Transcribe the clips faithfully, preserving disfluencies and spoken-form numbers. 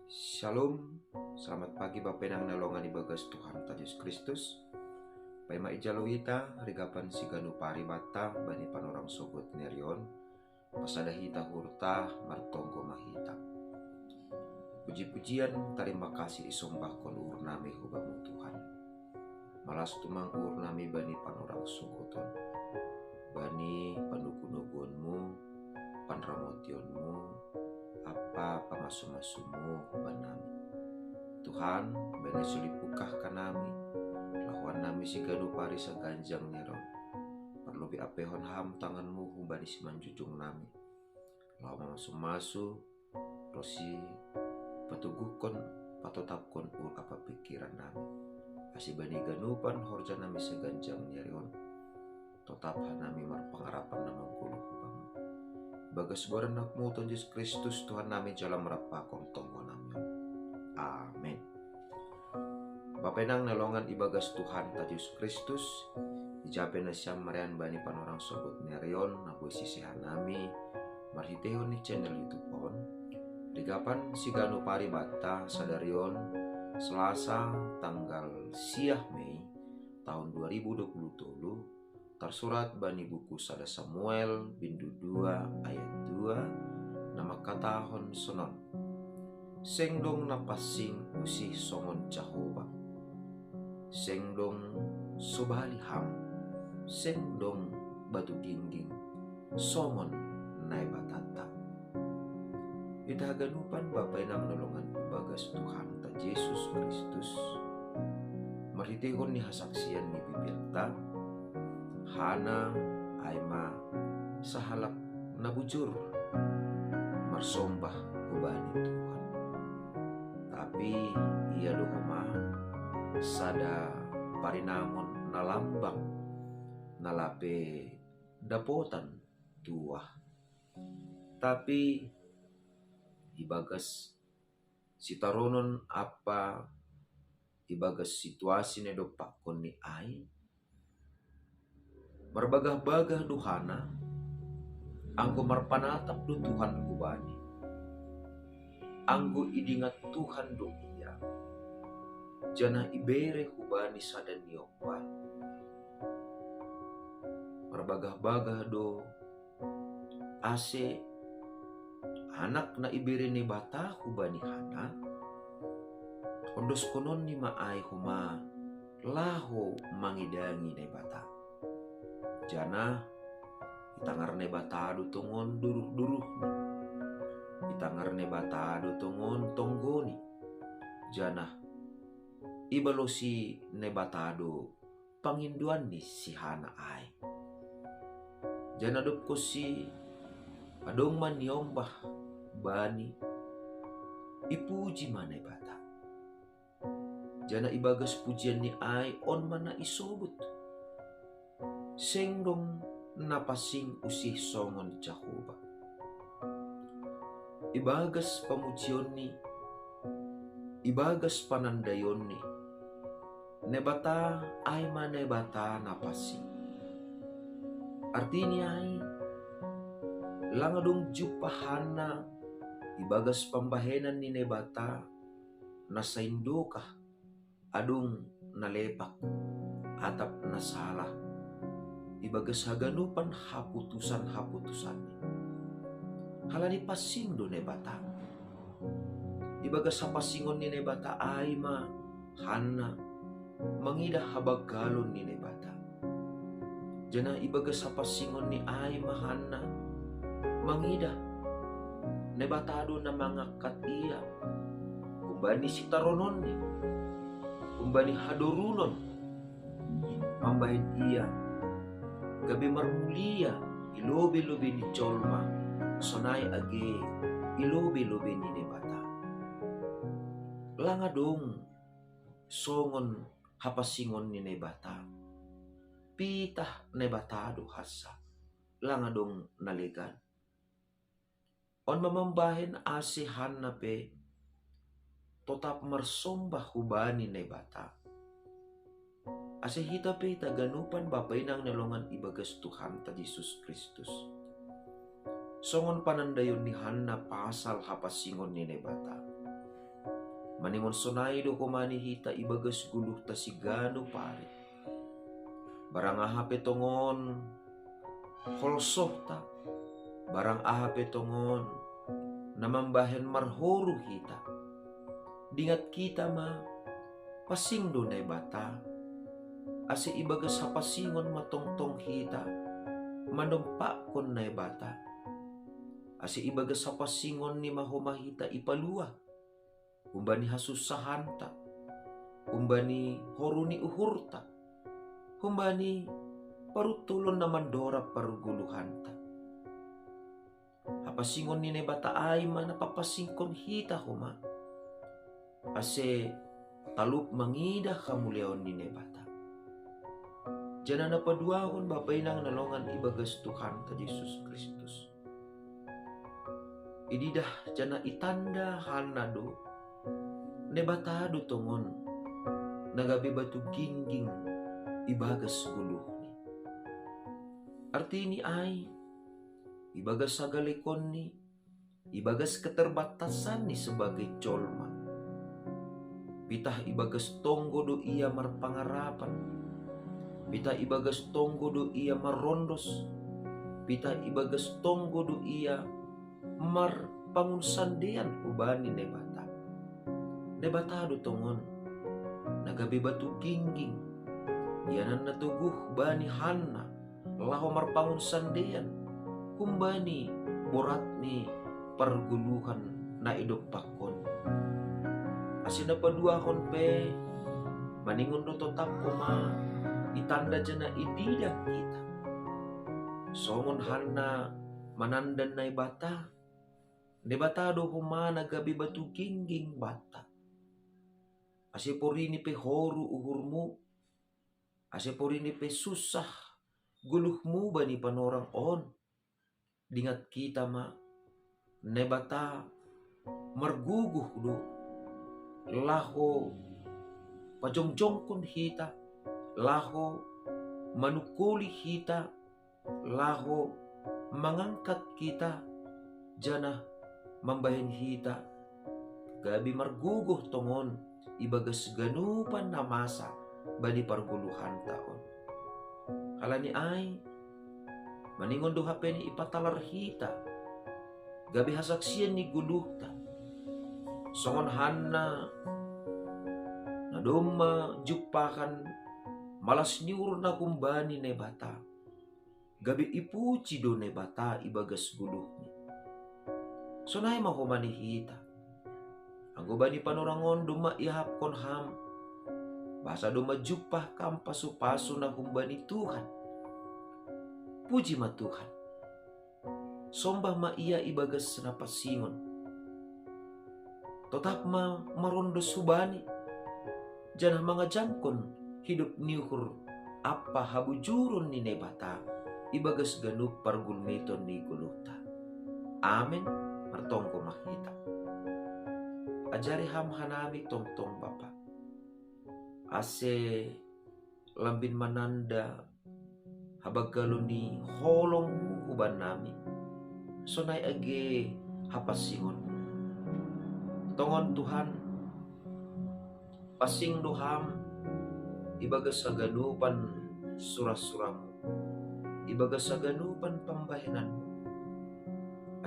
Shalom. Selamat pagi Bapa inang na longan ibagas Tuhan ta Jesus Kristus. Paima ijalo hita rigapan siganu paribata bani panorang sogot nerion. Pasada hita hurta martonggo mahita. Puji-pujian tarima kasih isombahkon urnami hubamu Tuhan. Malas tumang urnami bani panorang sogoton, bani panugu-nuguonmu, panramotionmu, apa pamasu-masumu hubanami. Tuhan, bani sulipukah kanami, lahuan nami siganu parisa ganjang neron. Parlobi apehon ham tanganmu humbani simanjujung nami. Lau mamasu-masu, rosi patuguhkon, patotapkon ur apa pikiran nami. Asi bani ganupan horja nami saganjang nerion. Totap hanami marpangarapan na manggoluh hubamu. Bagas goran anakmu Tuhan Jesus Kristus Tuhan nami jala marapakon tonggo nami. Amen. Bapa inang na longan ibagas Tuhan ta Jesus Kristus, ijape nasiam marian bani panorang sogot nerion na boi sisehan nami marhitehon ni channel YouTube on. Rigapan siganu paribata sadarion Selasa tanggal siah Mei tahun dua ribu dua puluh tolu, tarsurat bani buku sada Samuel bindu dua ayat dua, na mangkatahon sonon. Seng dong na pansing usih songon Jahowa. Seng dong sobali ham, seng dong batu gingging songon Naibatanta. Hita haganupan Bapa inang na longan ibagas Tuhan ta Jesus Kristus, marhitehon ni hasaksian ni bibirta, Hana ai ma sahalak na bujur marsombah hubani Tuhan. Tapi ia do homa sada parinamon na lambang na lape dapotan tuah. Tapi ibagas sitaronon apa ibagas situasi na dompakkon ni ai, marbagah-bagah do Hana, anggo marpanatap do Tuhan hubani. Anggo idingat Tuhan do ia, janah ibere hubani sada niombah. Marbagah-bagah do ase anak na ibere Naibata hubani Hana, ondoskonon ni ma ai homa laho mangidangi Naibata. Janah itangar Naibata do tongon duruh-duruhni. Itangar Naibata do tongon tonggoni. Janah ibalosi Naibata do pangindoan ni si Hana ai. Janah dohonsi adong ma niombah bani, ipuji ma Naibata. Janah ibagas pujian ni ai on ma na isobut. Seng dong na pansing usih songon Jahowa. Ibagas pamujionni, ibagas panandaionni, Naibata ai ma Naibata na pansing. Artini ai, lang adong jumpah Hana ibagas pambahenan ni Naibata na saindokah adong na lepak atap na salah ibagas haganupan haputusan-haputusanni. Halani pansing do Naibata. Ibagas hapansingon ni Naibata ai ma Hana mangidah habanggalon ni Naibata. Janah ibagas hapansingon ni ai ma Hana mangidah Naibata do na mangangkat ia humbani sitarononni, humbani hadorunon, mambahen ia gabe marmulia i lobei-lobei ni jolma, sonai age i lobei-lobei ni Naibata. Lang adong songon hapansingon ni Naibata. Pitah Naibata do hansa, lang adong na legan. On ma mambahen ase Hana pe totap marsombah hubani Naibata. Ase hita pe hita ganupan bapa inang na longan ibagas Tuhanta Jesus Kristus. Songon panandaion ni Hana pasal hapansingon ni Naibata. Maningon sonai do Ho ma ni hita ibagas goluhta siganup ari. Barang aha pe tongon holsohta, barang aha pe tongon na mambahen marhoru hita, dingat hita ma, pansing do Naibata, ase ibagas hapansingon ma tongtong hita mandompakkon Naibata, ase ibagas hapansingonni ma homa hita ipaluah humbani hasunsahanta, humbani horu ni uhurta, humbani paruntolon na mandorab pargoluhanta. Hapansingon ni Naibata ai ma na papansingkon hita homa, ase talup mangidah hamuliaon ni Naibata. Janah na paduahon, Bapa inang na longan ibagas Tuhanta Jesus Kristus, ididah janah itanda Hanna do, Naibata do tongon na gabe batu gingging ibagas goluhni. Artini ai, ibagas hagalekonni, ibagas keterbatasanni sebagai jolma. Pitah ibagas tonggo do ia marpangarapan. Pitah ibagas tonggo do ia marrondos. Pitah ibagas tonggo do ia marpangunsandean hubani Naibata. Naibata do tongon na gabe batu gingging, ianan na toguh bani Hanna, laho marpangunsandean humbani borat ni pargoluhan na idompakkon. Ase na paduahon pe, maningon do totap homa itanda janah ididah hita. Songon Hanna mananda Naibata, Naibata do homa na gabe batu gingging banta. Ase porini pe horu uhurmu, ase porini pe sunsah goluhmu bani panorang on, dingat hita ma, Naibata margogoh do laho pajongjongkon hita, laho manungkoli hita, laho mangangkat hita, janah mambahen hita gabe margogoh tongon ibagas ganupan na masa bani pargoluhanta on. Halani ai, maningon do hapeni ipatalar hita gabe hasaksian ni goluhta, songon Hanna na domma jumpahan malas ni uhurna humbani Naibata, gabe ipuji do Naibata ibagas goluhni. Sonai ma homa ni hita. Anggo bani panorang on domma iahapkon ham, bahasa domma jumpah ham pasupasu na humbani Tuhan. Puji ma Tuhan. Sombah ma Ia ibagas na pansingon. Totap ma marondos hubani, janah mangajamkon hidop ni uhur ampa habujuron ni Naibata ibagas ganup pargulmiton ni goluhta. Amen. Martonggo ma hita. Ajari ham hanami tongtong, Bapa, ase lambin mananda habanggalon ni holongmu hubannami, sonai age hapansingonmu. Tongon Tuhan, pansing do ham ibagas haganupan sura-suramu, ibagas haganupan pambahenanmu,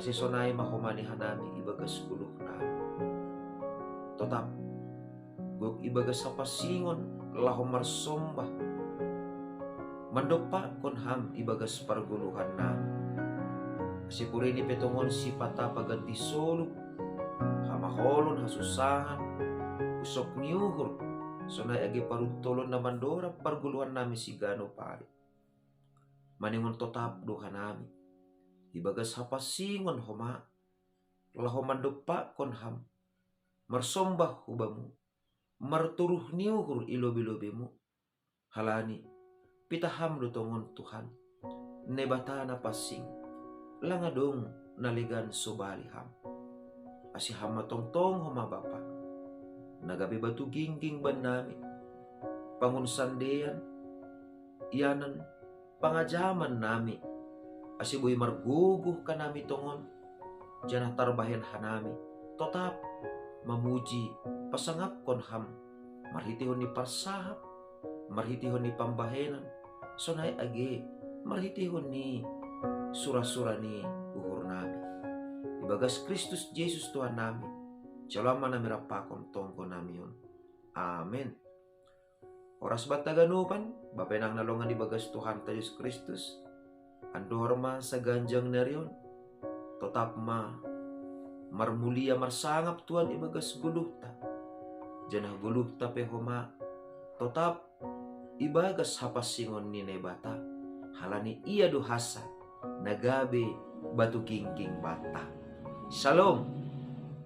ase sonai ma homa ni hanami ibagas goluhnami. Totap gok ibagas hapansingon laho marsombah, mandompakkon ham ibagas pargoluhannami. Ase porini pe tongon sipata paganti solup, hamaholon, hasunsahan, pusok ni uhur, sonai age paruntolon na mandorab pargoluhannami siganup ari. Maningon totap do hanami ibagas hapansingon homa, laho mandompakkon ham, marsombah hu Bamu, martoruh ni uhur i lobei-lobeimu, halani pitah ham do tongon Tuhan, Naibata na pansing, lang adong na legan sobali ham. Ase ham ma tongtong homa Bapa, na gabe batu gingging bannami, pangunsandean, ianan pangajamannami, ase boi margogoh hanami tongon, janah tarbahen hanami totap mamuji pasangapkon ham, marhitehon ni parsahap, marhitehon ni pambahenan, sonai age marhitehon ni sura-sura ni uhur nami. Ibagas Kristus Jesus Tuhan nami, jalo ma nami rap pakon tonggo nami on. Amen. Horas banta ganupan, Bapa inang na longan ibagas Tuhanta Jesus Kristus, andohar ma saganjang ni ari on, totap ma marmulia marsangap Tuhan ibagas goluhta, janah goluhta pe homa totap ibagas hapansingon ni Naibata, halani Ia do hansa na gabe batu gingging banta. Shalom.